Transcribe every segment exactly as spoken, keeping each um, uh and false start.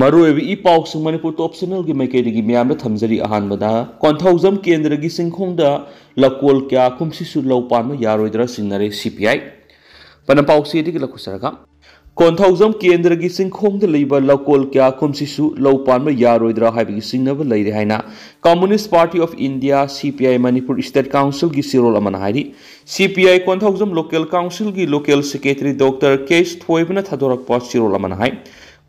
ꯃꯔꯨꯑꯣꯏꯕ ꯏ ꯄꯥꯎꯁꯤꯡ ꯃꯅꯤꯄꯨꯔ ꯇꯣꯞ ꯆꯦꯅꯦꯜꯒꯤ ꯃꯥꯏꯀꯩꯗꯒꯤ ꯃꯌꯥꯝꯗ ꯊꯝꯖꯔꯤ꯫ ꯑꯍꯥꯟꯕꯗ, ꯀꯣꯟꯊꯧꯖꯝ ꯀꯦꯟꯗ꯭ꯔꯒꯤ ꯆꯤꯡꯈꯣꯡꯗ ꯂꯧꯀꯣꯜ ꯀꯌꯥ ꯀꯨꯝꯁꯤꯁꯨ ꯂꯧ ꯄꯥꯟꯕ ꯌꯥꯔꯣꯏꯗ꯭ꯔꯥ ꯆꯤꯡꯅꯔꯦ ꯁꯤ ꯄꯤ ꯑꯥꯏ꯫ ꯄꯅꯝ ꯄꯥꯎꯆꯦꯗꯒꯤ ꯂꯧꯈꯠꯆꯔꯒ, ꯀꯣꯟꯊꯧꯖꯝ ꯀꯦꯟꯗ꯭ꯔꯒꯤ ꯆꯤꯡꯈꯣꯡꯗ ꯂꯩꯕ ꯂꯧꯀꯣꯜ ꯀꯌꯥ ꯀꯨꯝꯁꯤꯁꯨ ꯂꯧ ꯄꯥꯟꯕ ꯌꯥꯔꯣꯏꯗ꯭ꯔꯥ ꯍꯥꯏꯕꯒꯤ ꯆꯤꯡꯅꯕ ꯂꯩꯔꯦ ꯍꯥꯏꯅ Communist Party of India, C P I, Manipur state ꯀꯥꯎꯟꯁꯤꯜꯒꯤ ꯆꯦꯔꯣꯜ ꯑꯃꯅ ꯍꯥꯏꯔꯤ꯫ ꯁꯤ ꯄꯤ ꯑꯥꯏ ꯀꯣꯟꯊꯧꯖꯝ ꯂꯣꯀꯦꯜ ꯀꯥꯎꯟꯁꯤꯜꯒꯤ ꯂꯣꯀꯦꯜ ꯁꯦꯀ꯭ꯔꯦꯇꯔꯤ ꯗꯣꯛꯇꯔ ꯀꯦ ꯑꯦꯁ ꯊꯣꯏꯕꯅ ꯊꯥꯗꯣꯔꯛꯄ ꯆꯦꯔꯣꯜ ꯑꯃꯅ ꯍꯥꯏ,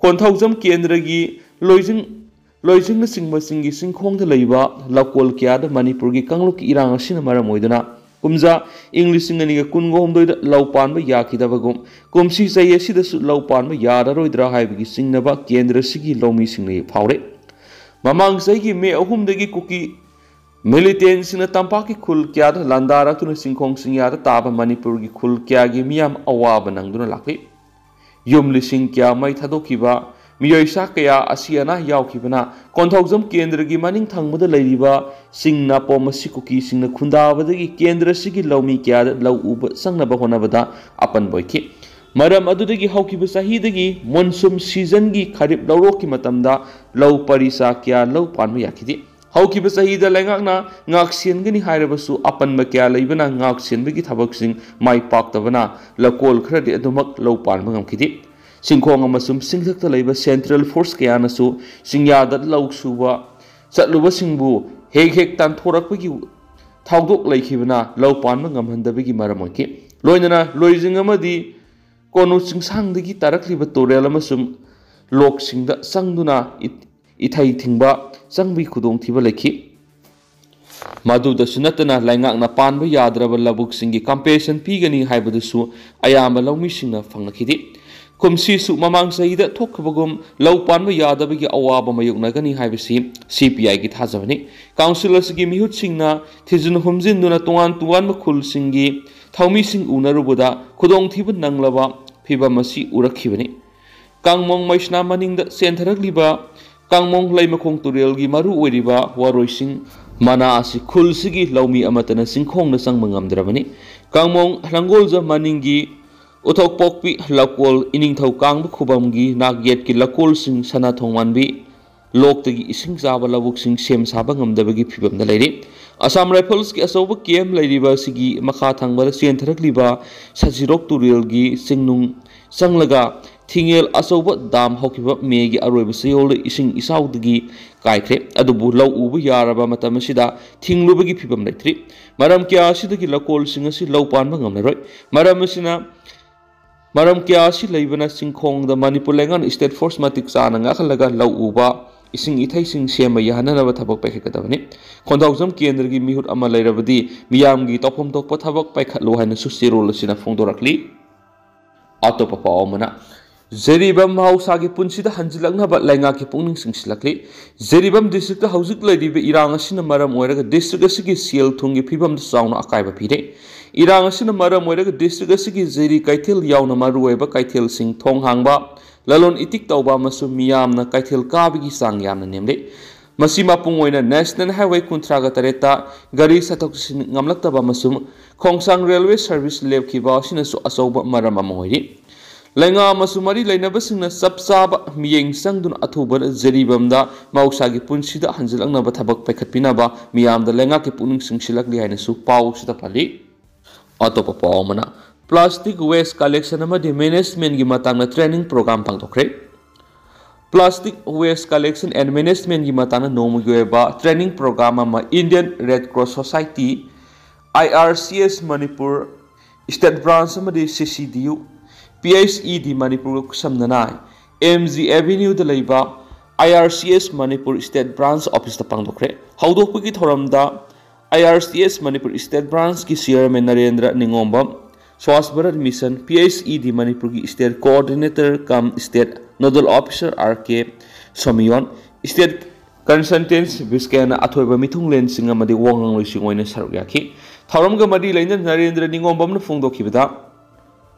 ꯀꯣꯟꯊꯧꯖꯝ ꯀꯦꯟꯗ꯭ꯔꯒꯤ ꯂꯣꯏꯖꯤꯡ ꯂꯣꯏꯖꯤꯡꯅꯆꯤꯡꯕꯁꯤꯡꯒꯤ ꯆꯤꯡꯈꯣꯡꯗ ꯂꯩꯕ ꯂꯧꯀꯣꯜ ꯀꯌꯥꯗ ꯃꯅꯤꯄꯨꯔꯒꯤ ꯀꯥꯡꯂꯨꯞꯀꯤ ꯏꯔꯥꯡ ꯑꯁꯤꯅ ꯃꯔꯝ ꯑꯣꯏꯗꯨꯅ ꯀꯨꯝꯖꯥ ꯏꯪ ꯂꯤꯁꯤꯡ ꯑꯅꯤꯒ ꯀꯨꯟꯒ ꯍꯨꯝꯗꯣꯏꯗ ꯂꯧ ꯄꯥꯟꯕ ꯌꯥꯈꯤꯗꯕꯒꯨꯝ, ꯀꯨꯝꯁꯤ ꯆꯍꯤ ꯑꯁꯤꯗꯁꯨ ꯂꯧ ꯄꯥꯟꯕ ꯌꯥꯔꯔꯣꯏꯗ꯭ꯔꯥ ꯍꯥꯏꯕꯒꯤ ꯆꯤꯡꯅꯕ ꯀꯦꯟꯗ꯭ꯔꯁꯤꯒꯤ ꯂꯧꯃꯤꯁꯤꯡꯅ ꯐꯥꯎꯔꯦ꯫ ꯃꯃꯥꯡ ꯆꯍꯤꯒꯤ ꯃꯦ ꯑꯍꯨꯝꯗꯒꯤ ꯀꯨꯀꯤ ꯃꯤꯂꯤꯇꯦꯟꯁꯤꯡꯅ ꯇꯝꯄꯥꯛꯀꯤ ꯈꯨꯜ ꯀꯌꯥꯗ ꯂꯥꯟꯗꯥꯔꯛꯇꯨꯅ ꯆꯤꯡꯈꯣꯡ ꯆꯤꯡꯌꯥꯗ ꯇꯥꯕ ꯃꯅꯤꯄꯨꯔꯒꯤ ꯈꯨꯜ ꯀꯌꯥꯒꯤ ꯃꯤꯌꯥꯝ ꯑꯋꯥꯕ ꯅꯪꯗꯨꯅ ꯂꯥꯛꯂꯤ꯫ ꯌꯨꯝ ꯂꯤꯁꯤꯡ ꯀꯌꯥ ꯃꯩ ꯊꯥꯗꯣꯛꯈꯤꯕ, ꯃꯤꯑꯣꯏ ꯆꯥ ꯀꯌꯥ ꯑꯁꯤ ꯑꯅꯥ ꯌꯥꯎꯈꯤꯕꯅ ꯀꯣꯟꯊꯧꯖꯝ ꯀꯦꯟꯗ꯭ꯔꯒꯤ ꯃꯅꯤꯡ ꯊꯪꯕꯗ ꯂꯩꯔꯤꯕ ꯆꯤꯡ ꯅꯥꯄꯣꯝ ꯑꯁꯤ ꯀꯨꯀꯤꯁꯤꯡꯅ ꯈꯨꯟꯗꯥꯕꯗꯒꯤ ꯀꯦꯟꯗ꯭ꯔ ꯑꯁꯤꯒꯤ ꯂꯧꯃꯤ ꯀꯌꯥꯗ ꯂꯧ ꯎꯕ ꯆꯪꯅꯕ ꯍꯣꯠꯅꯕꯗ ꯑꯄꯟꯕ ꯑꯣꯏꯈꯤ꯫ ꯃꯔꯝ ꯑꯗꯨꯗꯒꯤ ꯍꯧꯈꯤꯕ ꯆꯍꯤꯗꯒꯤ ꯃꯣꯟꯁꯨꯟ ꯁꯤꯖꯟꯒꯤ ꯈꯔꯤꯞ ꯂꯧꯔꯣꯛꯀꯤ ꯃꯇꯝꯗ ꯂꯧ ꯄꯔꯤ ꯆꯥ ꯀꯌꯥ ꯂꯧ ꯄꯥꯟꯕ ꯌꯥꯈꯤꯗꯦ꯫ ꯍꯧꯈꯤꯕ ꯆꯍꯤꯗ ꯂꯩꯉꯥꯛꯅ ꯉꯥꯛꯁꯦꯟꯒꯅꯤ ꯍꯥꯏꯔꯕꯁꯨ ꯑꯄꯟꯕ ꯀꯌꯥ ꯂꯩꯕꯅ ꯉꯥꯛꯁꯦꯟꯕꯒꯤ ꯊꯕꯛꯁꯤꯡ ꯃꯥꯏ ꯄꯥꯛꯇꯕꯅ ꯂꯧꯀꯣꯜ ꯈꯔꯗꯤ ꯑꯗꯨꯃꯛ ꯂꯧ ꯄꯥꯟꯕ ꯉꯝꯈꯤꯗꯦ꯫ ꯆꯤꯡꯈꯣꯡ ꯑꯃꯁꯨꯡ ꯆꯤꯡꯊꯛꯇ ꯂꯩꯕ ꯁꯦꯟꯇ꯭ꯔꯦꯜ ꯐꯣꯔꯁ ꯀꯌꯥꯅꯁꯨ ꯆꯤꯡꯌꯥꯗ ꯂꯧ ꯁꯨꯕ ꯆꯠꯂꯨꯕꯁꯤꯡꯕꯨ ꯍꯦꯛ ꯍꯦꯛ ꯇꯥꯟꯊꯣꯔꯛꯄꯒꯤ ꯊꯧꯗꯣꯛ ꯂꯩꯈꯤꯕꯅ ꯂꯧ ꯄꯥꯟꯕ ꯉꯝꯍꯟꯗꯕꯒꯤ ꯃꯔꯝ ꯑꯣꯏꯈꯤ꯫ ꯂꯣꯏꯅꯅ ꯂꯣꯏꯖꯤꯡ ꯑꯃꯗꯤ ꯀꯣꯅꯨ ꯆꯤꯡꯁꯥꯡꯗꯒꯤ ꯇꯥꯔꯛꯂꯤꯕ ꯇꯨꯔꯦꯜ ꯑꯃꯁꯨꯡ ꯂꯣꯛꯁꯤꯡꯗ ꯆꯪꯗꯨꯅ ꯏ-, ꯏꯊꯩ ꯊꯤꯡꯕ ꯆꯪꯕꯒꯤ ꯈꯨꯗꯣꯡꯊꯤꯕ ꯂꯩꯈꯤ꯫ ꯃꯗꯨꯗꯁꯨ ꯅꯠꯇꯅ ꯂꯩꯉꯥꯛꯅ ꯄꯥꯟꯕ ꯌꯥꯗ꯭ꯔꯕ ꯂꯧꯕꯨꯛꯁꯤꯡꯒꯤ ꯀꯝꯄꯦꯟꯁꯦꯁꯟ ꯄꯤꯒꯅꯤ ꯍꯥꯏꯕꯗꯨꯁꯨ ꯑꯌꯥꯝꯕ ꯂꯧꯃꯤꯁꯤꯡꯅ ꯐꯪꯂꯛꯈꯤꯗꯦ꯫ ꯀꯨꯝꯁꯤꯁꯨ ꯃꯃꯥꯡ ꯆꯍꯤꯗ ꯊꯣꯛꯈꯤꯕꯒꯨꯝ ꯂꯧ ꯄꯥꯟꯕ ꯌꯥꯗꯕꯒꯤ ꯑꯋꯥꯕ ꯃꯥꯌꯣꯛꯅꯒꯅꯤ ꯍꯥꯏꯕꯁꯤ ꯁꯤ ꯄꯤ ꯑꯥꯏꯒꯤ ꯊꯥꯖꯕꯅꯤ꯫ ꯀꯥꯎꯟꯁꯤꯜ ꯑꯁꯤꯒꯤ ꯃꯤꯍꯨꯠꯁꯤꯡꯅ ꯊꯤꯖꯤꯟ ꯍꯨꯝꯖꯤꯟꯗꯨꯅ ꯇꯣꯉꯥꯟ ꯇꯣꯉꯥꯟꯕ ꯈꯨꯜꯁꯤꯡꯒꯤ ꯊꯧꯃꯤꯁꯤꯡ ꯎꯅꯔꯨꯕꯗ ꯈꯨꯗꯣꯡꯊꯤꯕ ꯅꯪꯂꯕ ꯐꯤꯚꯝ ꯑꯁꯤ ꯎꯔꯛꯈꯤꯕꯅꯤ꯫ ꯀꯥꯡꯃꯣꯡ ꯃꯩꯁꯅꯥ ꯃꯅꯤꯡꯗ ꯆꯦꯟꯊꯔꯛꯂꯤꯕ ꯀꯥꯡꯃꯣꯡ ꯂꯩꯃꯈꯣꯡ ꯇꯨꯔꯦꯜꯒꯤ ꯃꯔꯨ ꯑꯣꯏꯔꯤꯕ ꯋꯥꯔꯣꯏꯁꯤꯡ ꯃꯅꯥ ꯑꯁꯤ ꯈꯨꯜꯁꯤꯒꯤ ꯂꯧꯃꯤ ꯑꯃꯠꯇꯅ ꯆꯤꯡꯈꯣꯡꯗ ꯆꯪꯕ ꯉꯝꯗ꯭ꯔꯕꯅꯤ꯫ ꯀꯥꯡꯃꯣꯡ ꯂꯪꯒꯣꯜꯖ ꯃꯅꯤꯡꯒꯤ ꯎꯊꯣꯛꯄꯣꯛꯄꯤ ꯂꯧꯀꯣꯜ ꯏꯅꯤꯡꯊꯧ ꯀꯥꯡꯕ ꯈꯨꯕꯝꯒꯤ ꯅꯥꯛꯌꯦꯠꯀꯤ ꯂꯧꯀꯣꯜꯁꯤꯡ ꯁꯅꯥ ꯊꯣꯡꯃꯥꯟꯕꯤ ꯂꯣꯛꯇꯒꯤ ꯏꯁꯤꯡ ꯆꯥꯕ ꯂꯧꯕꯨꯛꯁꯤꯡ ꯁꯦꯝ ꯁꯥꯕ ꯉꯝꯗꯕꯒꯤ ꯐꯤꯕꯝꯗ ꯂꯩꯔꯤ꯫ ꯑꯁꯥꯝ ꯔꯥꯏꯐꯜꯁꯀꯤ ꯑꯆꯧꯕ ꯀꯦꯝ ꯂꯩꯔꯤꯕ ꯑꯁꯤꯒꯤ ꯃꯈꯥ ꯊꯪꯕꯗ ꯆꯦꯟꯊꯔꯛꯂꯤꯕ ꯁꯖꯤꯔꯣꯛ ꯇꯨꯔꯦꯜꯒꯤ ꯆꯤꯡꯅꯨꯡ ꯆꯪꯂꯒ ꯊꯤꯡꯉꯦꯜ ꯑꯆꯧꯕ ꯗꯥꯝ ꯍꯧꯈꯤꯕ ꯃꯦꯒꯤ ꯑꯔꯣꯏꯕ ꯆꯌꯣꯜꯗ ꯏꯁꯤꯡ ꯏꯆꯥꯎꯗꯒꯤ ꯀꯥꯏꯈ꯭ꯔꯦ꯫ ꯑꯗꯨꯕꯨ ꯂꯧ ꯎꯕ ꯌꯥꯔꯕ ꯃꯇꯝ ꯑꯁꯤꯗ ꯊꯤꯡꯂꯨꯕꯒꯤ ꯐꯤꯕꯝ ꯂꯩꯇ꯭ꯔꯤ꯫ ꯃꯔꯝ ꯀꯌꯥ ꯑꯁꯤꯗꯒꯤ ꯂꯧꯀꯣꯜꯁꯤꯡ ꯑꯁꯤ ꯂꯧ ꯄꯥꯟꯕ ꯉꯝꯂꯔꯣꯏ꯫ ꯃꯔꯝ ꯑꯁꯤꯅ ꯃꯔꯝ ꯀꯌꯥ ꯑꯁꯤ ꯂꯩꯕꯅ ꯆꯤꯡꯈꯣꯡꯗ ꯃꯅꯤꯄꯨꯔ ꯂꯩꯉꯥꯛꯅ state force ꯃꯇꯤꯛ ꯆꯥꯅ ꯉꯥꯛꯍꯜꯂꯒ ꯂꯧ ꯎꯕ, ꯏꯁꯤꯡ ꯏꯊꯩꯁꯤꯡ ꯁꯦꯝꯕ ꯌꯥꯍꯟꯅꯅꯕ ꯊꯕꯛ ꯄꯥꯏꯈꯠꯀꯗꯕꯅꯤ꯫ ꯈꯣꯟꯊꯧꯖꯝ ꯀꯦꯟꯗ꯭ꯔꯒꯤ ꯃꯤꯍꯨꯠ ꯑꯃ ꯂꯩꯔꯕꯗꯤ ꯃꯤꯌꯥꯝꯒꯤ ꯇꯧꯐꯝ ꯊꯣꯛꯄ ꯊꯕꯛ ꯄꯥꯏꯈꯠꯂꯨ ꯍꯥꯏꯅꯁꯨ ꯆꯦꯔꯣꯜ ꯑꯁꯤꯅ ꯐꯣꯡꯗꯣꯔꯛꯂꯤ꯫ ꯑꯇꯣꯞꯄ ꯄꯥꯎ ꯑꯃꯅ, ꯖꯤꯔꯤꯕꯥꯝ ꯃꯍꯧꯁꯥꯒꯤ ꯄꯨꯟꯁꯤꯗ ꯍꯟꯖꯤꯜꯂꯛꯅꯕ ꯂꯩꯉꯥꯛꯀꯤ ꯄꯨꯛꯅꯤꯡ ꯆꯤꯡꯁꯤꯜꯂꯛꯂꯤ꯫ ꯖꯤꯔꯤꯕꯥꯝ district ꯍꯧꯖꯤꯛ ꯂꯩꯔꯤꯕ ꯏꯔꯥꯡ ꯑꯁꯤꯅ ꯃꯔꯝ ꯑꯣꯏꯔꯒ district ꯑꯁꯤꯒꯤ ꯁꯦꯜ ꯊꯨꯝꯒꯤ ꯐꯤꯕꯝꯗ ꯆꯥꯎꯅ ꯑꯀꯥꯏꯕ ꯄꯤꯔꯦ꯫ ꯏꯔꯥꯡ ꯑꯁꯤꯅ ꯃꯔꯝ ꯑꯣꯏꯔꯒ district ꯑꯁꯤꯒꯤ ꯖꯤꯔꯤ ꯀꯩꯊꯦꯜ ꯌꯥꯎꯅ ꯃꯔꯨꯑꯣꯏꯕ ꯀꯩꯊꯦꯜꯁꯤꯡ ꯊꯣꯡ ꯍꯥꯡꯕ, ꯂꯂꯣꯟ ꯏꯇꯤꯛ ꯇꯧꯕ ꯑꯃꯁꯨꯡ ꯃꯤꯌꯥꯝꯅ ꯀꯩꯊꯦꯜ ꯀꯥꯕꯒꯤ ꯆꯥꯡ ꯌꯥꯝꯅ ꯅꯦꯝꯂꯦ꯫ ꯃꯁꯤ ꯃꯄꯨꯡ ꯑꯣꯏꯅ National Highway ꯀꯨꯟꯊ꯭ꯔꯥꯒ ꯇꯔꯦꯠꯇ ꯒꯥꯔꯤ ꯆꯠꯊꯣꯛ ꯆꯠꯁꯤꯟ ꯉꯝꯂꯛꯇꯕ ꯑꯃꯁꯨꯡ ꯈꯣꯡꯁꯥꯡ railway service ꯂꯦꯞꯈꯤꯕ ꯑꯁꯤꯅꯁꯨ ꯑꯆꯧꯕ ꯃꯔꯝ ꯑꯃ ꯑꯣꯏꯔꯤ꯫ ꯂꯩꯉꯥꯛ ꯑꯃꯁꯨꯡ ꯃꯔꯤ ꯂꯩꯅꯕꯁꯤꯡꯅ ꯆꯞ ꯆꯥꯕ ꯃꯤꯠꯌꯦꯡ ꯆꯪꯗꯨꯅ ꯑꯊꯨꯕꯗ ꯖꯤꯔꯤꯕꯥꯝꯗ ꯃꯍꯧꯁꯥꯒꯤ ꯄꯨꯟꯁꯤꯗ ꯍꯟꯖꯤꯜꯂꯛꯅꯕ ꯊꯕꯛ ꯄꯥꯏꯈꯠꯄꯤꯅꯕ ꯃꯤꯌꯥꯝꯗ ꯂꯩꯉꯥꯛꯀꯤ ꯄꯨꯛꯅꯤꯡ ꯆꯤꯡꯁꯤꯜꯂꯛꯂꯤ ꯍꯥꯏꯅꯁꯨ ꯄꯥꯎꯁꯤꯗ ꯄꯜꯂꯤ꯫ ꯑꯇꯣꯞꯄ ꯄꯥꯎ ꯑꯃꯅ, plastic waste collection ꯑꯃꯗꯤ managementꯒꯤ ꯃꯇꯥꯡꯗ training program ꯄꯥꯡꯊꯣꯛꯈ꯭ꯔꯦ꯫ Plastic waste collection and managementꯒꯤ ꯃꯇꯥꯡꯗ ꯅꯣꯡꯃꯒꯤ ꯑꯣꯏꯕ training program ꯑꯃ Indian Red Cross Society, IRCS Manipur state branch ꯑꯃꯗꯤ CCDU, PHED ꯃꯅꯤꯄꯨꯔꯒ ꯈꯨꯠꯁꯝꯅꯅ M G Avenueꯗ ꯂꯩꯕ IRCS ꯃꯅꯤꯄꯨꯔ state branch officeꯇ ꯄꯥꯡꯊꯣꯛꯈ꯭ꯔꯦ꯫ ꯍꯧꯗꯣꯛꯄꯒꯤ ꯊꯧꯔꯝꯗ IRCS Manipur state branchꯀꯤ chairman Narendra ꯅꯤꯉꯣꯝꯕꯝ, Swachh Bharat Mission, PHED ꯃꯅꯤꯄꯨꯔꯒꯤ state coordinator cum state nodal officer R K ꯁꯣꯃꯤꯌꯣꯟ, state consultants ꯕꯤꯁꯀꯦꯟꯅ ꯑꯊꯣꯏꯕ ꯃꯤꯊꯨꯡꯂꯦꯟꯁꯤꯡ ꯑꯃꯗꯤ ꯋꯥ ꯉꯥꯡꯂꯣꯏꯁꯤꯡ ꯑꯣꯏꯅ ꯁꯔꯨꯛ ꯌꯥꯈꯤ꯫ ꯊꯧꯔꯝꯒ ꯃꯔꯤ ꯂꯩꯅꯅ ꯅꯔꯦꯟꯗ꯭ꯔ ꯅꯤꯉꯣꯝꯕꯝꯅ ꯐꯣꯡꯗꯣꯛꯈꯤꯕꯗ,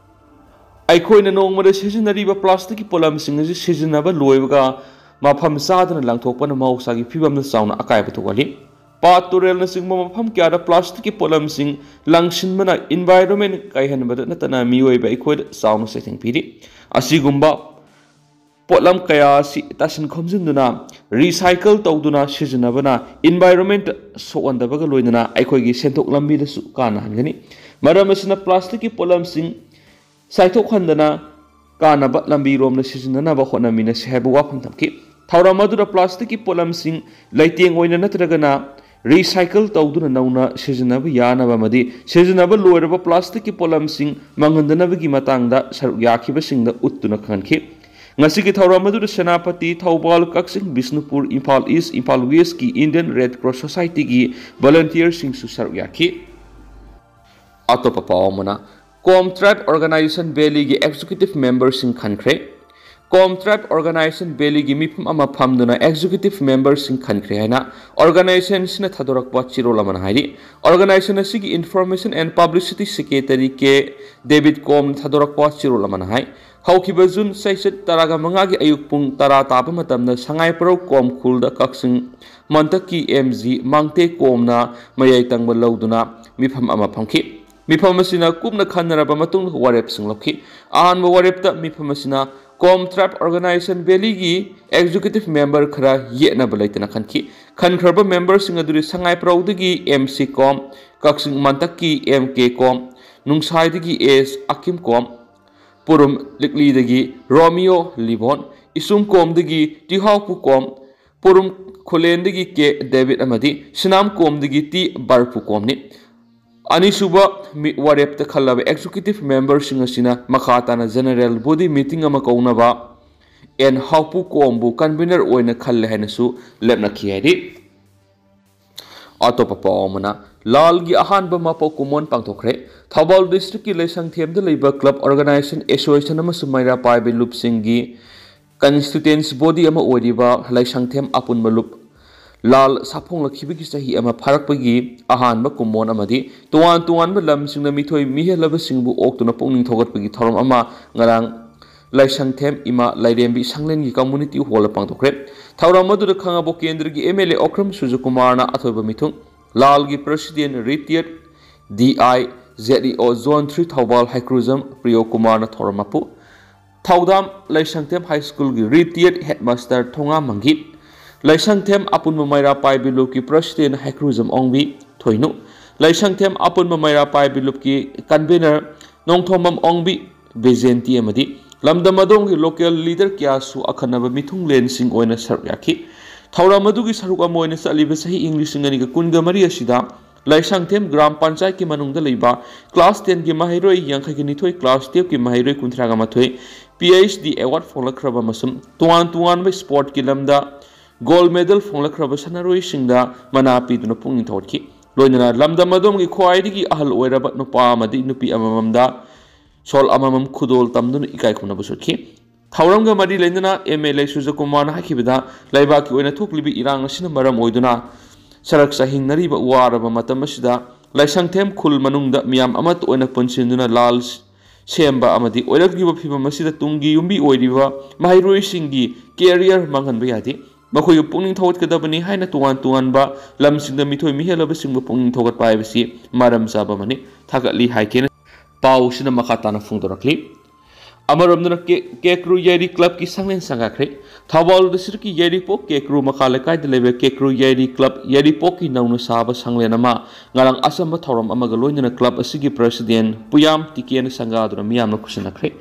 ꯑꯩꯈꯣꯏꯅ ꯅꯣꯡꯃꯗ ꯁꯤꯖꯤꯟꯅꯔꯤꯕ plasticꯀꯤ ꯄꯣꯠꯂꯝꯁꯤꯡ ꯑꯁꯤ ꯁꯤꯖꯤꯟꯅꯕ ꯂꯣꯏꯕꯒ ꯃꯐꯝ ꯆꯥꯗꯅ ꯂꯪꯊꯣꯛꯄꯅ ꯃꯍꯧꯁꯥꯒꯤ ꯐꯤꯕꯝꯗ ꯆꯥꯎꯅ ꯑꯀꯥꯏꯕ ꯊꯣꯛꯍꯜꯂꯤ꯫ ꯄꯥꯠ ꯇꯨꯔꯦꯜꯅꯆꯤꯡꯕ ꯃꯐꯝ ꯀꯌꯥꯗ ꯄ꯭ꯂꯥꯁꯇꯤꯛꯀꯤ ꯄꯣꯠꯂꯝꯁꯤꯡ ꯂꯪꯁꯤꯟꯕꯅ environment ꯀꯥꯏꯍꯟꯕꯗ ꯅꯠꯇꯅ ꯃꯤꯑꯣꯏꯕ ꯑꯩꯈꯣꯏꯗ ꯆꯥꯎꯅ ꯆꯩꯊꯦꯡ ꯄꯤꯔꯤ꯫ ꯑꯁꯤꯒꯨꯝꯕ ꯄꯣꯠꯂꯝ ꯀꯌꯥ ꯑꯁꯤ ꯇꯥꯁꯤꯟ ꯈꯣꯝꯖꯤꯟꯗꯨꯅ recycle ꯇꯧꯗꯨꯅ ꯁꯤꯖꯤꯟꯅꯕꯅ environment ꯁꯣꯛꯍꯟꯗꯕꯒ ꯂꯣꯏꯅꯅ ꯑꯩꯈꯣꯏꯒꯤ ꯁꯦꯟꯊꯣꯛ ꯂꯝꯕꯤꯗꯁꯨ ꯀꯥꯟꯅꯍꯟꯒꯅꯤ꯫ ꯃꯔꯝ ꯑꯁꯤꯅ ꯄ꯭ꯂꯥꯁꯇꯤꯛꯀꯤ ꯄꯣꯠꯂꯝꯁꯤꯡ ꯆꯥꯏꯊꯣꯛꯍꯟꯗꯅ ꯀꯥꯟꯅꯕ ꯂꯝꯕꯤꯔꯣꯝꯗ ꯁꯤꯖꯤꯟꯅꯅꯕ ꯍꯣꯠꯅꯃꯤꯟꯅꯁꯤ ꯍꯥꯏꯕ ꯋꯥꯐꯝ ꯊꯝꯈꯤ꯫ ꯊꯧꯔꯝ ꯑꯗꯨꯗ ꯄ꯭ꯂꯥꯁꯇꯤꯛꯀꯤ ꯄꯣꯠꯂꯝꯁꯤꯡ ꯂꯩꯇꯦꯡ ꯑꯣꯏꯅ ꯅꯠꯇ꯭ꯔꯒꯅ recycle ꯇꯧꯗꯨꯅ ꯅꯧꯅ ꯁꯤꯖꯤꯟꯅꯕ ꯌꯥꯅꯕ ꯑꯃꯗꯤ ꯁꯤꯖꯤꯟꯅꯕ ꯂꯣꯏꯔꯕ ꯄ꯭ꯂꯥꯁꯇꯤꯛꯀꯤ ꯄꯣꯠꯂꯝꯁꯤꯡ ꯃꯥꯡꯍꯟꯗꯅꯕꯒꯤ ꯃꯇꯥꯡꯗ ꯁꯔꯨꯛ ꯌꯥꯈꯤꯕꯁꯤꯡꯗ ꯎꯠꯇꯨꯅ ꯈꯪꯍꯟꯈꯤ꯫ ꯉꯁꯤꯒꯤ ꯊꯧꯔꯝ ꯑꯗꯨꯗ ꯁꯦꯅꯥꯄꯇꯤ, ꯊꯧꯕꯥꯜ, ꯀꯛꯆꯤꯡ, ꯕꯤꯁꯅꯨꯄꯨꯔ, ꯏꯝꯐꯥꯜ ꯏꯁ, ꯏꯝꯐꯥꯜ ꯋꯦꯁꯀꯤ Indian Red Cross Societyꯒꯤ volunteerꯁꯤꯡꯁꯨ ꯁꯔꯨꯛ ꯌꯥꯈꯤ꯫ ꯑꯇꯣꯞꯄ ꯄꯥꯎ ꯑꯃꯅ, ꯀꯣꯝ tribe organization valleyꯒꯤ executive memberꯁꯤꯡ ꯈꯟꯈ꯭ꯔꯦ꯫ ꯀꯣꯝ tribe organization valleyꯒꯤ ꯃꯤꯐꯝ ꯑꯃ ꯐꯝꯗꯨꯅ executive memberꯁꯤꯡ ꯈꯟꯈ꯭ꯔꯦ ꯍꯥꯏꯅ organizationꯁꯤꯅ ꯊꯥꯗꯣꯔꯛꯄ ꯆꯦꯔꯣꯜ ꯑꯃꯅ ꯍꯥꯏꯔꯤ꯫ Organization ꯑꯁꯤꯒꯤ information and publicity secretary K debit ꯀꯣꯝꯅ ꯊꯥꯗꯣꯔꯛꯄ ꯆꯦꯔꯣꯜ ꯑꯃꯅ ꯍꯥꯏ, ꯍꯧꯈꯤꯕ ꯖꯨꯟ ꯆꯩꯆꯠ ꯇꯔꯥꯒ ꯃꯉꯥꯒꯤ ꯑꯌꯨꯛ ꯄꯨꯡ ꯇꯔꯥ ꯇꯥꯕ ꯃꯇꯝꯗ ꯁꯉꯥꯏꯄ꯭ꯔꯧ ꯀꯣꯝ ꯈꯨꯜꯗ ꯀꯛꯆꯤꯡ ꯃꯟꯇꯛꯀꯤ ꯑꯦꯝ ꯖꯤ ꯃꯥꯡꯇꯦ ꯀꯣꯝꯅ ꯃꯌꯥꯏ ꯇꯪꯕ ꯂꯧꯗꯨꯅ ꯃꯤꯐꯝ ꯑꯃ ꯐꯝꯈꯤ꯫ ꯃꯤꯐꯝ ꯑꯁꯤꯅ ꯀꯨꯞꯅ ꯈꯟꯅꯔꯕ ꯃꯇꯨꯡꯗ ꯋꯥꯔꯦꯞꯁꯤꯡ ꯂꯧꯈꯤ꯫ ꯑꯍꯥꯟꯕ ꯋꯥꯔꯦꯞꯇ ꯃꯤꯐꯝ ꯑꯁꯤꯅ ꯀꯣꯝ tribe organization valleyꯒꯤ executive member ꯈꯔ ꯌꯦꯠꯅꯕ ꯂꯩꯇꯅ ꯈꯟꯈꯤ꯫ ꯈꯟꯈ꯭ꯔꯕ memberꯁꯤꯡ ꯑꯗꯨꯗꯤ ꯁꯉꯥꯏꯄ꯭ꯔꯧꯗꯒꯤ ꯑꯦꯝ ꯁꯤ ꯀꯣꯝ, ꯀꯛꯆꯤꯡ ꯃꯟꯇꯛꯀꯤ ꯑꯦꯝ ꯀꯦ ꯀꯣꯝ, ꯅꯨꯡꯁꯥꯏꯗꯒꯤ ꯑꯦꯁ ꯑꯀꯤꯝ ꯀꯣꯝ, ꯄꯨꯔꯨꯝ ꯂꯤꯛꯂꯤꯗꯒꯤ ꯔꯣꯃꯤꯌꯣ ꯂꯤꯕꯣꯟ, ꯏꯁꯨꯝ ꯀꯣꯝꯗꯒꯤ ꯇꯤꯍꯥꯎꯄꯨ ꯀꯣꯝ, ꯄꯨꯔꯨꯝ ꯈꯨꯂꯦꯟꯗꯒꯤ ꯀꯦ ꯗꯦꯕꯤꯠ ꯑꯃꯗꯤ ꯁꯤꯅꯥꯝ ꯀꯣꯝꯗꯒꯤ ꯇꯤ ꯕꯔꯄꯨ ꯀꯣꯝꯅꯤ꯫ ꯑꯅꯤꯁꯨꯕ ꯃꯤ-, ꯋꯥꯔꯦꯞꯇ ꯈꯜꯂꯕ executive memberꯁꯤꯡ ꯑꯁꯤꯅ ꯃꯈꯥ ꯇꯥꯅ general body meeting ꯑꯃ ꯀꯧꯅꯕ ꯑꯦꯟ ꯍꯥꯎꯄꯨ ꯀꯣꯝꯕꯨ convener ꯑꯣꯏꯅ ꯈꯜꯂꯦ ꯍꯥꯏꯅꯁꯨ ꯂꯦꯞꯅꯈꯤ ꯍꯥꯏꯔꯤ꯫ ꯑꯇꯣꯞꯄ ꯄꯥꯎ ꯑꯃꯅ, ꯂꯥꯜꯒꯤ ꯑꯍꯥꯟꯕ ꯃꯄꯣꯛ ꯀꯨꯝꯑꯣꯟ ꯄꯥꯡꯊꯣꯛꯈ꯭ꯔꯦ꯫ ꯊꯧꯕꯥꯜ districtꯀꯤ ꯂꯩꯁꯪꯊꯦꯝꯗ ꯂꯩꯕ club, organization, association ꯑꯃꯁꯨꯡ ꯃꯩꯔꯥ ꯄꯥꯏꯕꯤ ꯂꯨꯞꯁꯤꯡꯒꯤ constituents body ꯑꯃ ꯑꯣꯏꯔꯤꯕ ꯂꯩꯁꯪꯊꯦꯝ ꯑꯄꯨꯟꯕ ꯂꯨꯞ ꯂꯥꯜ ꯁꯥꯐꯣꯡꯂꯛꯈꯤꯕꯒꯤ ꯆꯍꯤ ꯑꯃ ꯐꯥꯔꯛꯄꯒꯤ ꯑꯍꯥꯟꯕ ꯀꯨꯝꯑꯣꯟ ꯑꯃꯗꯤ ꯇꯣꯉꯥꯟ ꯇꯣꯉꯥꯟꯕ ꯂꯝꯁꯤꯡꯗ ꯃꯤꯊꯣꯏ ꯃꯤꯍꯦꯜꯂꯕꯁꯤꯡꯕꯨ ꯑꯣꯛꯇꯨꯅ ꯄꯨꯛꯅꯤꯡ ꯊꯧꯒꯠꯄꯒꯤ ꯊꯧꯔꯝ ꯑꯃ ꯉꯔꯥꯡ ꯂꯥꯏꯁꯪꯊꯦꯝ ꯏꯃꯥ ꯂꯥꯏꯔꯦꯝꯕꯤ ꯁꯪꯂꯦꯟꯒꯤ community hall ꯗ ꯄꯥꯡꯊꯣꯛꯈ꯭ꯔꯦ꯫ ꯊꯧꯔꯝ ꯑꯗꯨꯗ ꯈꯥꯉꯕꯣꯛ ꯀꯦꯟꯗ꯭ꯔꯒꯤ M L A ꯑꯣꯀ꯭ꯔꯝ ꯁꯨꯔꯖꯀꯨꯃꯥꯔꯅ ꯑꯊꯣꯏꯕ ꯃꯤꯊꯨꯡ, ꯂꯥꯜꯒꯤ president retired D I Z E O Zone three Thoubal ꯍꯩꯀ꯭ꯔꯨꯖꯝ ꯄ꯭ꯔꯤꯌꯣ ꯀꯨꯃꯥꯔꯅ ꯊꯧꯔꯝ ꯃꯄꯨ, ꯊꯧꯗꯥꯝ ꯂꯥꯏꯁꯪꯊꯦꯝ high school ꯒꯤ retired headmaster ꯊꯣꯉꯥ ꯃꯪꯒꯤꯠ, ꯂꯥꯏꯁꯪꯊꯦꯝ ꯑꯄꯨꯟꯕ ꯃꯩꯔꯥ ꯄꯥꯏꯕꯤ ꯂꯨꯞꯀꯤ president ꯍꯩꯀ꯭ꯔꯨꯖꯝ ꯑꯣꯡꯕꯤ ꯊꯣꯏꯅꯨ, ꯂꯥꯏꯁꯪꯊꯦꯝ ꯑꯄꯨꯟꯕ ꯃꯩꯔꯥ ꯄꯥꯏꯕꯤ ꯂꯨꯞꯀꯤ convener ꯅꯣꯡꯊꯣꯝꯕꯝ ꯑꯣꯡꯕꯤ ꯕꯤꯖꯦꯟꯇꯤ ꯑꯃꯗꯤ ꯂꯝꯗꯝ ꯑꯗꯣꯝꯒꯤ local leader ꯀꯌꯥꯁꯨ ꯑꯈꯟꯅꯕ ꯃꯤꯊꯨꯡꯂꯦꯟꯁꯤꯡ ꯑꯣꯏꯅ ꯁꯔꯨꯛ ꯌꯥꯈꯤ꯫ ꯊꯧꯔꯝ ꯑꯗꯨꯒꯤ ꯁꯔꯨꯛ ꯑꯃ ꯑꯣꯏꯅ ꯆꯠꯂꯤꯕ ꯆꯍꯤ ꯏꯪ ꯂꯤꯁꯤꯡ ꯑꯅꯤꯒ ꯀꯨꯟꯒ ꯃꯔꯤ ꯑꯁꯤꯗ ꯂꯥꯏꯁꯪꯊꯦꯝ ꯒ꯭ꯔꯥꯝ ꯄꯟꯆꯥꯌꯠꯀꯤ ꯃꯅꯨꯡꯗ ꯂꯩꯕ class ten ꯒꯤ ꯃꯍꯩꯔꯣꯏ ꯌꯥꯡꯈꯩꯒ ꯅꯤꯊꯣꯏ, class twelve ꯀꯤ ꯃꯍꯩꯔꯣꯏ ꯀꯨꯟꯊ꯭ꯔꯥꯒ ꯃꯥꯊꯣꯏ, P H D award ꯐꯪꯂꯛꯈ꯭ꯔꯕ ꯑꯃꯁꯨꯡ ꯇꯣꯉꯥꯟ ꯇꯣꯉꯥꯟꯕ sport ꯀꯤ ꯂꯝꯗ gold medal ꯐꯪꯂꯛꯈ꯭ꯔꯕ ꯁꯥꯟꯅꯔꯣꯏꯁꯤꯡꯗ ꯃꯅꯥ ꯄꯤꯗꯨꯅ ꯄꯨꯛꯅꯤꯡ ꯊꯧꯒꯠꯈꯤ꯫ ꯂꯣꯏꯅꯅ ꯂꯝꯗꯝ ꯑꯗꯣꯝꯒꯤ ꯈ꯭ꯋꯥꯏꯗꯒꯤ ꯑꯍꯜ ꯑꯣꯏꯔꯕ ꯅꯨꯄꯥ ꯑꯃꯗꯤ ꯅꯨꯄꯤ ꯑꯃꯃꯝꯗ ꯁꯣꯜ ꯑꯃꯃꯝ ꯈꯨꯗꯣꯜ ꯇꯝꯗꯨꯅ ꯏꯀꯥꯏ ꯈꯨꯝꯅꯕꯁꯨ ꯎꯠꯈꯤ꯫ ꯊꯧꯔꯝꯒ ꯃꯔꯤ ꯂꯩꯅꯅ M L A ꯁꯨꯔꯖꯀꯨꯃꯥꯔꯅ ꯍꯥꯏꯈꯤꯕꯗ, ꯂꯩꯕꯥꯛꯀꯤ ꯑꯣꯏꯅ ꯊꯣꯛꯂꯤꯕ ꯏꯔꯥꯡ ꯑꯁꯤꯅ ꯃꯔꯝ ꯑꯣꯏꯗꯨꯅ ꯁꯔꯛ ꯆꯥꯍꯤꯡꯅꯔꯤꯕ ꯋꯥꯔꯕ ꯃꯇꯝ ꯑꯁꯤꯗ ꯂꯥꯏꯁꯪꯊꯦꯝ ꯈꯨꯜ ꯃꯅꯨꯡꯗ ꯃꯤꯌꯥꯝ ꯑꯃꯠꯇ ꯑꯣꯏꯅ ꯄꯨꯟꯁꯤꯟꯗꯨꯅ ꯂꯥꯜ ꯁꯦꯝꯕ ꯑꯃꯗꯤ ꯑꯣꯏꯔꯛꯂꯤꯕ ꯐꯤꯕꯝ ꯑꯁꯤꯗ ꯇꯨꯡꯒꯤ ꯌꯨꯝꯕꯤ ꯑꯣꯏꯔꯤꯕ ꯃꯍꯩꯔꯣꯏꯁꯤꯡꯒꯤ career ꯃꯥꯡꯍꯟꯕ ꯌꯥꯗꯦ꯫ ꯃꯈꯣꯏꯕꯨ ꯄꯨꯛꯅꯤꯡ ꯊꯧꯒꯠꯀꯗꯕꯅꯤ ꯍꯥꯏꯅ ꯇꯣꯉꯥꯟ ꯇꯣꯉꯥꯟꯕ ꯂꯝꯁꯤꯡꯗ ꯃꯤꯊꯣꯏ ꯃꯤꯍꯦꯜꯂꯕꯁꯤꯡꯕꯨ ꯄꯨꯛꯅꯤꯡ ꯊꯧꯒꯠꯄ ꯍꯥꯏꯕꯁꯤ ꯃꯔꯝ ꯆꯥꯕ ꯑꯃꯅꯤ꯫ ꯊꯥꯒꯠꯂꯤ ꯍꯥꯏꯈꯤꯅ ꯄꯥꯎꯁꯤꯅ ꯃꯈꯥ ꯇꯥꯅ ꯐꯣꯡꯗꯣꯔꯛꯂꯤ꯫ ꯑꯃꯔꯣꯝꯗꯅ ꯀꯦ-, ꯀꯦꯀ꯭ꯔꯨ ꯌꯥꯏꯔꯤ club ꯀꯤ ꯁꯪꯂꯦꯟ ꯁꯪꯒꯥꯈ꯭ꯔꯦ꯫ ꯊꯧꯕꯥꯜ district ꯀꯤ ꯌꯥꯏꯔꯤꯄꯣꯛ ꯀꯦꯀ꯭ꯔꯨ ꯃꯈꯥ ꯂꯩꯀꯥꯏꯗ ꯂꯩꯕ ꯀꯦꯀ꯭ꯔꯨ ꯌꯥꯏꯔꯤ club ꯌꯥꯏꯔꯤꯄꯣꯛꯀꯤ ꯅꯧꯅ ꯁꯥꯕ ꯁꯪꯂꯦꯟ ꯑꯃ ꯉꯔꯥꯡ ꯑꯆꯝꯕ ꯊꯧꯔꯝ ꯑꯃꯒ ꯂꯣꯏꯅꯅ club ꯑꯁꯤꯒꯤ president ꯄꯨꯌꯥꯝ ꯇꯤꯀꯦꯟ ꯁꯪꯒꯥꯗꯨꯅ ꯃꯤꯌꯥꯝꯅ ꯈꯨꯠꯁꯤꯟꯅꯈ꯭ꯔꯦ꯫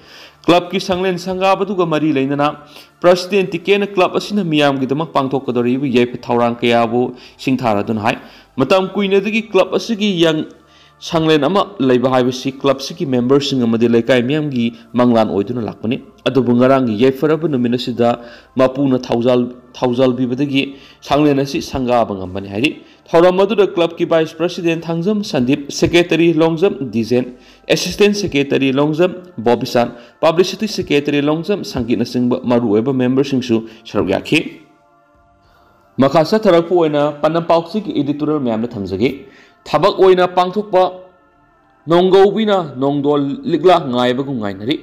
Club ꯀꯤ ꯁꯪꯂꯦꯟ ꯁꯪꯒꯥꯕꯗꯨꯒ ꯃꯔꯤ ꯂꯩꯅꯅ president ꯇꯤꯀꯦꯟꯅ club ꯑꯁꯤꯅ ꯃꯤꯌꯥꯝꯒꯤꯗꯃꯛ ꯄꯥꯡꯊꯣꯛꯀꯗꯧꯔꯤꯕ ꯌꯥꯏꯐ ꯊꯧꯔꯥꯡ ꯀꯌꯥꯕꯨ ꯁꯤꯡꯊꯥꯔꯗꯨꯅ ꯍꯥꯏ꯫ ꯃꯇꯝ ꯀꯨꯏꯅꯗꯒꯤ club ꯑꯁꯤꯒꯤ ꯌꯪ ꯁꯪꯂꯦꯟ ꯑꯃ ꯂꯩꯕ ꯍꯥꯏꯕꯁꯤ club ꯁꯤꯒꯤ member ꯁꯤꯡ ꯑꯃꯗꯤ ꯂꯩꯀꯥꯏ ꯃꯤꯌꯥꯝꯒꯤ ꯃꯪꯂꯥꯟ ꯑꯣꯏꯗꯨꯅ ꯂꯥꯛꯄꯅꯤ꯫ ꯑꯗꯨꯕꯨ ꯉꯔꯥꯡꯒꯤ ꯌꯥꯏꯐꯔꯕ ꯅꯨꯃꯤꯠ ꯑꯁꯤꯗ ꯃꯄꯨꯅ ꯊꯧꯖꯥꯜ-, ꯊꯧꯖꯥꯜꯕꯤꯕꯗꯒꯤ ꯁꯪꯂꯦꯟ ꯑꯁꯤ ꯁꯪꯒꯥꯕ ꯉꯝꯕꯅꯤ ꯍꯥꯏꯔꯤ꯫ ꯊꯧꯔꯝ ꯑꯗꯨꯗ club ꯀꯤ vice president Thangjam Sandeep, secretary Longjam ꯗꯤꯖꯦꯟ, assistant secretary Longjam ꯕꯣꯕꯤꯁꯥꯟ, publicity secretary Longjam ꯁꯪꯒꯤꯠꯅꯆꯤꯡꯕ ꯃꯔꯨꯑꯣꯏꯕ member ꯁꯤꯡꯁꯨ ꯁꯔꯨꯛ ꯌꯥꯈꯤ꯫ ꯃꯈꯥ ꯆꯠꯊꯔꯛꯄ ꯑꯣꯏꯅ ꯄꯥꯟꯗꯝ ꯄꯥꯎꯆꯦꯒꯤ editorial ꯃꯌꯥꯝꯗ ꯊꯝꯖꯒꯦ꯫ ꯊꯕꯛ ꯑꯣꯏꯅ ꯄꯥꯡꯊꯣꯛꯄ ꯅꯣꯡꯒꯧꯕꯤꯅ ꯅꯣꯡꯗꯣꯜ ꯂꯤꯛꯂꯥ ꯉꯥꯏꯕꯒꯨꯝ ꯉꯥꯏꯅꯔꯤ꯫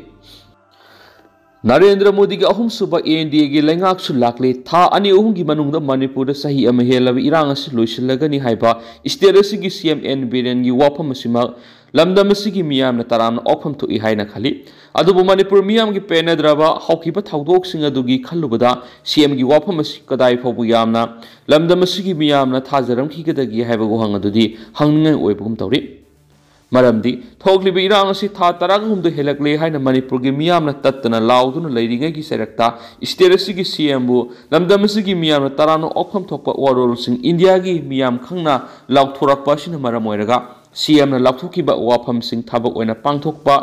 ꯅꯔꯦꯟꯗ꯭ꯔ ꯃꯣꯗꯤꯒꯤ ꯑꯍꯨꯝꯁꯨꯕ ꯑꯦꯟ ꯗꯤ ꯑꯦꯒꯤ ꯂꯩꯉꯥꯛꯁꯨ ꯂꯥꯛꯂꯦ꯫ ꯊꯥ ꯑꯅꯤ ꯑꯍꯨꯝꯒꯤ ꯃꯅꯨꯡꯗ ꯃꯅꯤꯄꯨꯔꯗ ꯆꯍꯤ ꯑꯃ ꯍꯦꯜꯂꯕ ꯏꯔꯥꯡ ꯑꯁꯤ ꯂꯣꯏꯁꯤꯜꯂꯒꯅꯤ ꯍꯥꯏꯕ ꯏꯁꯇꯦꯠ ꯑꯁꯤꯒꯤ ꯁꯤ ꯑꯦꯝ ꯑꯦꯟ ꯕꯤꯔꯦꯟꯒꯤ ꯋꯥꯐꯝ ꯑꯁꯤꯃꯛ ꯂꯝꯗꯝ ꯑꯁꯤꯒꯤ ꯃꯤꯌꯥꯝꯅ ꯇꯔꯥꯝꯅ ꯑꯣꯛꯐꯝ ꯊꯣꯛꯏ ꯍꯥꯏꯅ ꯈꯜꯂꯤ꯫ ꯑꯗꯨꯕꯨ ꯃꯅꯤꯄꯨꯔ ꯃꯤꯌꯥꯝꯒꯤ ꯄꯦꯟꯅꯗ꯭ꯔꯕ ꯍꯧꯈꯤꯕ ꯊꯧꯗꯣꯛꯁꯤꯡ ꯑꯗꯨꯒꯤ ꯈꯜꯂꯨꯕꯗ ꯁꯤ ꯑꯦꯝꯒꯤ ꯋꯥꯐꯝ ꯑꯁꯤ ꯀꯗꯥꯏ ꯐꯥꯎꯕ ꯌꯥꯝꯅ ꯂꯝꯗꯝ ꯑꯁꯤꯒꯤ ꯃꯤꯌꯥꯝꯅ ꯊꯥꯖꯔꯝꯈꯤꯒꯗꯒꯦ ꯍꯥꯏꯕ ꯋꯥꯍꯪ ꯑꯗꯨꯗꯤ ꯍꯪꯅꯤꯡꯉꯥꯏ ꯑꯣꯏꯕꯒꯨꯝ ꯇꯧꯔꯤ꯫ ꯃꯔꯝꯗꯤ ꯊꯣꯛꯂꯤꯕ ꯏꯔꯥꯡ ꯑꯁꯤ ꯊꯥ ꯇꯔꯥꯍꯨꯝꯗꯣꯏ ꯍꯦꯜꯂꯛꯂꯦ ꯍꯥꯏꯅ ꯃꯅꯤꯄꯨꯔꯒꯤ ꯃꯤꯌꯥꯝꯅ ꯇꯠꯇꯅ ꯂꯥꯎꯗꯨꯅ ꯂꯩꯔꯤꯉꯩꯒꯤ ꯆꯩꯔꯛꯇ ꯏꯁꯇꯦꯠ ꯑꯁꯤꯒꯤ ꯁꯤ ꯑꯦꯝꯕꯨ ꯂꯝꯗꯝ ꯑꯁꯤꯒꯤ ꯃꯤꯌꯥꯝꯅ ꯇꯔꯥꯝꯅ ꯑꯣꯛꯐꯝ ꯊꯣꯛꯄ ꯋꯥꯔꯣꯜꯁꯤꯡ ꯏꯟꯗꯤꯌꯥꯒꯤ ꯃꯤꯌꯥꯝ ꯈꯪꯅ ꯂꯥꯎꯊꯣꯔꯛꯄ ꯑꯁꯤꯅ ꯃꯔꯝ ꯑꯣꯏꯔꯒ ꯁꯤ ꯑꯦꯝꯅ ꯂꯥꯎꯊꯣꯛꯈꯤꯕ ꯋꯥꯐꯝꯁꯤꯡ ꯊꯕꯛ ꯑꯣꯏꯅ ꯄꯥꯡꯊꯣꯛꯄ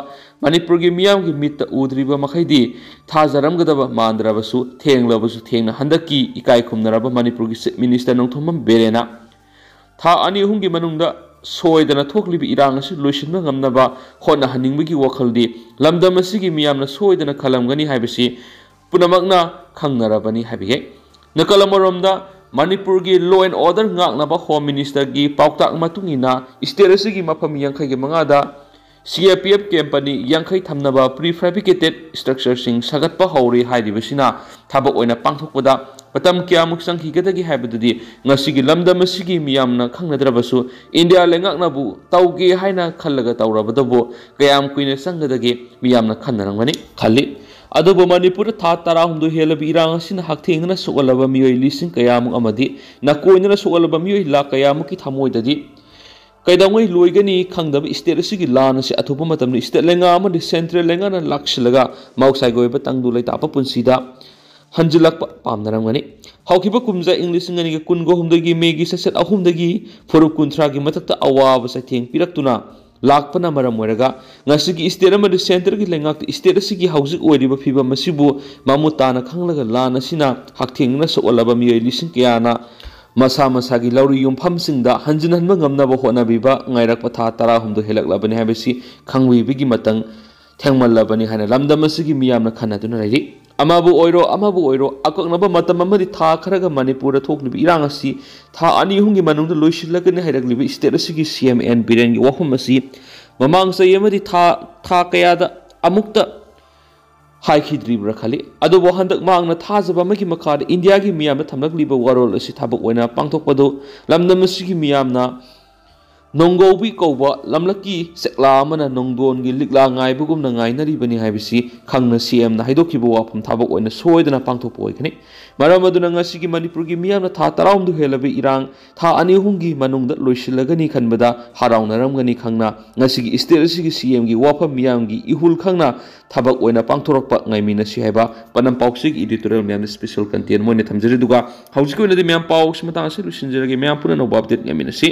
ꯃꯅꯤꯄꯨꯔꯒꯤ ꯃꯤꯌꯥꯝꯒꯤ ꯃꯤꯠꯇ ꯎꯗ꯭ꯔꯤꯕ ꯃꯈꯩꯗꯤ ꯊꯥꯖꯔꯝꯒꯗꯕ ꯃꯥꯟꯗ꯭ꯔꯕꯁꯨ ꯊꯦꯡꯂꯕꯁꯨ ꯊꯦꯡꯅ ꯍꯟꯗꯛꯀꯤ ꯏꯀꯥꯏ ꯈꯨꯝꯅꯔꯕ ꯃꯅꯤꯄꯨꯔꯒꯤ ꯆꯤꯐ ꯃꯤꯅꯤꯁꯇꯔ ꯅꯣꯡꯊꯣꯝꯕꯝ ꯕꯤꯔꯦꯟꯅ ꯊꯥ ꯑꯅꯤ ꯑꯍꯨꯝꯒꯤ ꯃꯅꯨꯡꯗ ꯁꯣꯏꯗꯅ ꯊꯣꯛꯂꯤꯕ ꯏꯔꯥꯡ ꯑꯁꯤ ꯂꯣꯏꯁꯤꯟꯕ ꯉꯝꯅꯕ ꯍꯣꯠꯅꯍꯟꯅꯤꯡꯕꯒꯤ ꯋꯥꯈꯜꯗꯤ ꯂꯝꯗꯝ ꯑꯁꯤꯒꯤ ꯃꯤꯌꯥꯝꯅ ꯁꯣꯏꯗꯅ ꯈꯜꯂꯝꯒꯅꯤ ꯍꯥꯏꯕꯁꯤ ꯄꯨꯝꯅꯃꯛꯅ ꯈꯪꯅꯔꯕꯅꯤ ꯍꯥꯏꯕꯤꯈꯤ꯫ ꯅꯥꯀꯜ ꯑꯃꯔꯣꯝꯗ ꯃꯅꯤꯄꯨꯔꯒꯤ law and order ꯉꯥꯛꯅꯕ ꯍꯣꯝ ꯃꯤꯅꯤꯁꯇꯔꯒꯤ ꯄꯥꯎꯇꯥꯛ ꯃꯇꯨꯡ ꯏꯟꯅ ꯏꯁꯇꯦꯠ ꯑꯁꯤꯒꯤ ꯃꯐꯝ ꯌꯥꯡꯈꯩꯒꯤ ꯃꯉꯥꯗ ꯁꯤ ꯑꯦ ꯄꯤ ꯑꯦꯐ ꯀꯦꯝ ꯄꯅꯤ ꯌꯥꯡꯈꯩ ꯊꯝꯅꯕ prefabricated structureꯁꯤꯡ ꯁꯥꯒꯠꯄ ꯍꯧꯔꯦ ꯍꯥꯏꯔꯤꯕꯁꯤꯅ ꯊꯕꯛ ꯑꯣꯏꯅ ꯄꯥꯡꯊꯣꯛꯄꯗ ꯃꯇꯝ ꯀꯌꯥꯃꯨꯛ ꯆꯪꯈꯤꯒꯗꯒꯦ ꯍꯥꯏꯕꯗꯨꯗꯤ ꯉꯁꯤꯒꯤ ꯂꯝꯗꯝ ꯑꯁꯤꯒꯤ ꯃꯤꯌꯥꯝꯅ ꯈꯪꯅꯗ꯭ꯔꯕꯁꯨ ꯏꯟꯗꯤꯌꯥ ꯂꯩꯉꯥꯛꯅꯕꯨ ꯇꯧꯒꯦ ꯍꯥꯏꯅ ꯈꯜꯂꯒ ꯇꯧꯔꯕꯗꯕꯨ ꯀꯌꯥꯝ ꯀꯨꯏꯅ ꯆꯪꯒꯗꯒꯦ ꯃꯤꯌꯥꯝꯅ ꯈꯟꯅꯔꯝꯒꯅꯤ ꯈꯜꯂꯤ꯫ ꯑꯗꯨꯕꯨ ꯃꯅꯤꯄꯨꯔꯗ ꯊꯥ ꯇꯔꯥꯍꯨꯝꯗꯣꯏ ꯍꯦꯜꯂꯕ ꯏꯔꯥꯡ ꯑꯁꯤꯅ ꯍꯛꯊꯦꯡꯅꯅ ꯁꯣꯛꯍꯜꯂꯕ ꯃꯤꯑꯣꯏ ꯂꯤꯁꯤꯡ ꯀꯌꯥꯃꯨꯛ ꯑꯃꯗꯤ ꯅꯥꯀꯣꯏꯅꯅ ꯁꯣꯛꯍꯜꯂꯕ ꯃꯤꯑꯣꯏ ꯂꯥꯈ ꯀꯌꯥꯃꯨꯛꯀꯤ ꯊꯃꯣꯏꯗꯗꯤ ꯀꯩꯗꯧꯉꯩ ꯂꯣꯏꯒꯅꯤ ꯈꯪꯗꯕ ꯏꯁꯇꯦꯠ ꯑꯁꯤꯒꯤ ꯂꯥꯟ ꯑꯁꯤ ꯑꯊꯨꯕ ꯃꯇꯝꯗ ꯏꯁꯇꯦꯠ ꯂꯩꯉꯥꯛ ꯑꯃꯗꯤ ꯁꯦꯟꯇ꯭ꯔꯦꯜ ꯂꯩꯉꯥꯛꯅ ꯂꯥꯛꯁꯤꯜꯂꯒ ꯃꯍꯧꯁꯥꯒꯤ ꯑꯣꯏꯕ ꯇꯪꯗꯨ ꯂꯩꯇꯥꯕ ꯄꯨꯟꯁꯤꯗ ꯍꯟꯖꯤꯜꯂꯛꯄ ꯄꯥꯝꯅꯔꯝꯒꯅꯤ꯫ ꯍꯧꯈꯤꯕ ꯀꯨꯝꯖꯥ ꯏꯪ ꯂꯤꯁꯤꯡ ꯑꯅꯤꯒ ꯀꯨꯟꯒ ꯍꯨꯝꯗꯣꯏꯒꯤ ꯃꯦꯒꯤ ꯆꯩꯆꯠ ꯑꯍꯨꯝꯗꯒꯤ ꯐꯨꯔꯨꯞ ꯀꯨꯟꯊ꯭ꯔꯥꯒꯤ ꯃꯊꯛꯇ ꯑꯋꯥꯕ ꯆꯩꯊꯦꯡ ꯄꯤꯔꯛꯇꯨꯅ ꯂꯥꯛꯄꯅ ꯃꯔꯝ ꯑꯣꯏꯔꯒ ꯉꯁꯤꯒꯤ ꯏꯁꯇꯦꯠ ꯑꯃꯗꯤ ꯁꯦꯟꯇꯔꯒꯤ ꯂꯩꯉꯥꯛꯇ ꯏꯁꯇꯦꯠ ꯑꯁꯤꯒꯤ ꯍꯧꯖꯤꯛ ꯑꯣꯏꯔꯤꯕ ꯐꯤꯕꯝ ꯑꯁꯤꯕꯨ ꯃꯃꯨꯠ ꯇꯥꯅ ꯈꯪꯂꯒ ꯂꯥꯟ ꯑꯁꯤꯅ ꯍꯛꯊꯦꯡꯅꯅ ꯁꯣꯛꯍꯜꯂꯕ ꯃꯤꯑꯣꯏ ꯂꯤꯁꯤꯡ ꯀꯌꯥꯅ ꯃꯁꯥ ꯃꯁꯥꯒꯤ ꯂꯧꯔꯤ ꯌꯨꯝꯐꯝꯁꯤꯡꯗ ꯍꯟꯖꯤꯟꯍꯟꯕ ꯉꯝꯅꯕ ꯍꯣꯠꯅꯕꯤꯕ ꯉꯥꯏꯔꯛꯄ ꯊꯥ ꯇꯔꯥꯍꯨꯝꯗꯣꯏ ꯍꯦꯜꯂꯛꯂꯕꯅꯤ ꯍꯥꯏꯕꯁꯤ ꯈꯪꯕꯤꯕꯒꯤ ꯃꯇꯝ ꯊꯦꯡꯃꯜꯂꯕꯅꯤ ꯍꯥꯏꯅ ꯂꯝꯗꯝ ꯑꯁꯤꯒꯤ ꯃꯤꯌꯥꯝꯅ ꯈꯟꯅꯗꯨꯅ ꯂꯩꯔꯤ꯫ ꯑꯃꯕꯨ ꯑꯣꯏꯔꯣ ꯑꯃꯕꯨ ꯑꯣꯏꯔꯣ ꯑꯀꯛꯅꯕ ꯃꯇꯝ ꯑꯃꯗꯤ ꯊꯥ ꯈꯔꯒ ꯃꯅꯤꯄꯨꯔꯗ ꯊꯣꯛꯂꯤꯕ ꯏꯔꯥꯡ ꯑꯁꯤ ꯊꯥ ꯑꯅꯤ ꯑꯍꯨꯝꯒꯤ ꯃꯅꯨꯡꯗ ꯂꯣꯏꯁꯤꯜꯂꯒꯅꯤ ꯍꯥꯏꯔꯛꯂꯤꯕ ꯏꯁꯇꯦꯠ ꯑꯁꯤꯒꯤ ꯁꯤ ꯑꯦꯝ ꯑꯦꯟ ꯕꯤꯔꯦꯟꯒꯤ ꯋꯥꯐꯝ ꯑꯁꯤ ꯃꯃꯥꯡ ꯆꯍꯤ ꯑꯃꯗꯤ ꯊꯥ ꯊꯥ ꯀꯌꯥꯗ ꯑꯃꯨꯛꯇ ꯍꯥꯏꯈꯤꯗ꯭ꯔꯤꯕ꯭ꯔꯥ ꯈꯜꯂꯤ꯫ ꯑꯗꯨꯕꯨ ꯍꯟꯗꯛ ꯃꯍꯥꯛꯅ ꯊꯥꯖꯕ ꯑꯃꯒꯤ ꯃꯈꯥꯗ ꯏꯟꯗꯤꯌꯥꯒꯤ ꯃꯤꯌꯥꯝꯅ ꯊꯝꯂꯛꯂꯤꯕ ꯋꯥꯔꯣꯜ ꯑꯁꯤ ꯊꯕꯛ ꯑꯣꯏꯅ ꯄꯥꯡꯊꯣꯛꯄꯗꯨ ꯂꯝꯗꯝ ꯑꯁꯤꯒꯤ ꯃꯤꯌꯥꯝꯅ ꯅꯣꯡꯒꯧꯕꯤ ꯀꯧꯕ ꯂꯝꯂꯛꯀꯤ ꯆꯦꯛꯂꯥ ꯑꯃꯅ ꯅꯣꯡꯗꯣꯟꯒꯤ ꯂꯤꯛꯂꯥ ꯉꯥꯏꯕꯒꯨꯝꯅ ꯉꯥꯏꯅꯔꯤꯕꯅꯤ ꯍꯥꯏꯕꯁꯤ ꯈꯪꯅ ꯁꯤ ꯑꯦꯝꯅ ꯍꯥꯏꯗꯣꯛꯈꯤꯕ ꯋꯥꯐꯝ ꯊꯕꯛ ꯑꯣꯏꯅ ꯁꯣꯏꯗꯅ ꯄꯥꯡꯊꯣꯛꯄ ꯑꯣꯏꯒꯅꯤ꯫ ꯃꯔꯝ ꯑꯗꯨꯅ ꯉꯁꯤꯒꯤ ꯃꯅꯤꯄꯨꯔꯒꯤ ꯃꯤꯌꯥꯝꯅ ꯊꯥ ꯇꯔꯥꯍꯨꯝꯗꯣꯏ ꯍꯦꯜꯂꯕ ꯏꯔꯥꯡ ꯊꯥ ꯑꯅꯤ ꯑꯍꯨꯝꯒꯤ ꯃꯅꯨꯡꯗ ꯂꯣꯏꯁꯤꯜꯂꯒꯅꯤ ꯈꯟꯕꯗ ꯍꯔꯥꯎꯅꯔꯝꯒꯅꯤ ꯈꯪꯅ, ꯉꯁꯤꯒꯤ state ꯑꯁꯤꯒꯤ ꯁꯤ ꯑꯦꯝꯒꯤ ꯋꯥꯐꯝ ꯃꯤꯌꯥꯝꯒꯤ ꯏꯍꯨꯜ ꯈꯪꯅ ꯊꯕꯛ ꯑꯣꯏꯅ ꯄꯥꯡꯊꯣꯔꯛꯄ ꯉꯥꯏꯃꯤꯟꯅꯁꯤ ꯍꯥꯏꯕ ꯄꯅꯝ ꯄꯥꯎꯆꯦꯒꯤ editorial ꯃꯌꯥꯝꯗ special content ꯑꯣꯏꯅ ꯊꯝꯖꯔꯤ꯫ ꯑꯗꯨꯒ ꯍꯧꯖꯤꯛꯀꯤ ꯑꯣꯏꯅꯗꯤ ꯃꯌꯥꯝ ꯄꯥꯎꯁꯤ ꯃꯇꯥꯡ ꯑꯁꯤ ꯂꯣꯏꯁꯤꯟꯖꯔꯒꯦ꯫ ꯃꯌꯥꯝ ꯄꯨꯟꯅ ꯑꯅꯧꯕ update ꯉꯥꯏꯃꯤꯟꯅꯁꯤ꯫